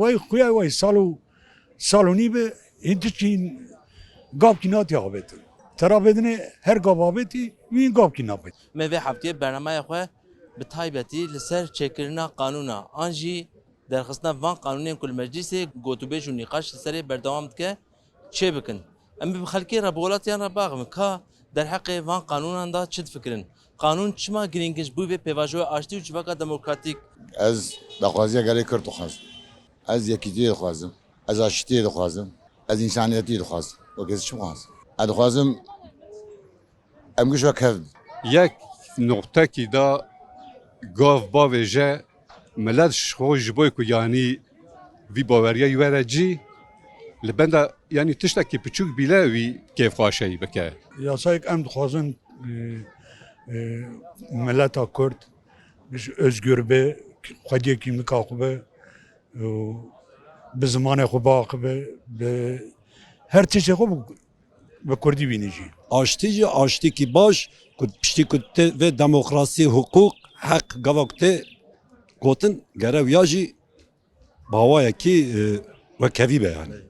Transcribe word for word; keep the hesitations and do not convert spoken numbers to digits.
Wey xuya wey sal û sal û nî be hîn tiştî gavkî natiye avêtin. Tera bêdinê her gav avêtî wî gavkî nabêt. Me vê heftiyê bernameya xwe bi taybetî li ser çêkirina qanûna an jî derxistina van qanûnên ku li meclîsê gotûbêj û nîqaş li serê berdewam dike çê bikin. Em ê bi xelkê re, bi welatiyan re biaxivin ka derheqê van qanûnan de çi difikirin? Qanûn çima girîng in ji bo vê pêvajoya aştî û civaka demokratîk? Ez daxwaziya gelê Kurd dixwazim. Ez yekîtiyê dixwazim. Ez aştiyê dixwazim. Ez însaniyetî dixwazim. Wekî ez çi bixwazim? Ez dixwazim em giş wek hev bin. Yek noqtekî da gav bavêje, milet ji xwe ji bo ku yanî vî baweriyê were cî, li benda yanî tiştekî piçûk bîle wî kêfxweşeyî bike. Yasayek em dixwazin, e, e, mileta Kurd giş özgür be, xwediyekî nika xwe be, û bi zimanê xwe biaxive, bi her tiştê xwe bi, bi kurdî bînî jî. Aştî jî aştîkî baş ku piştî ku tê vê demokrasî, hiqûq, heq gava ku tê gotin gere wiya jî bi awayekî, e, wekhevî be yanî.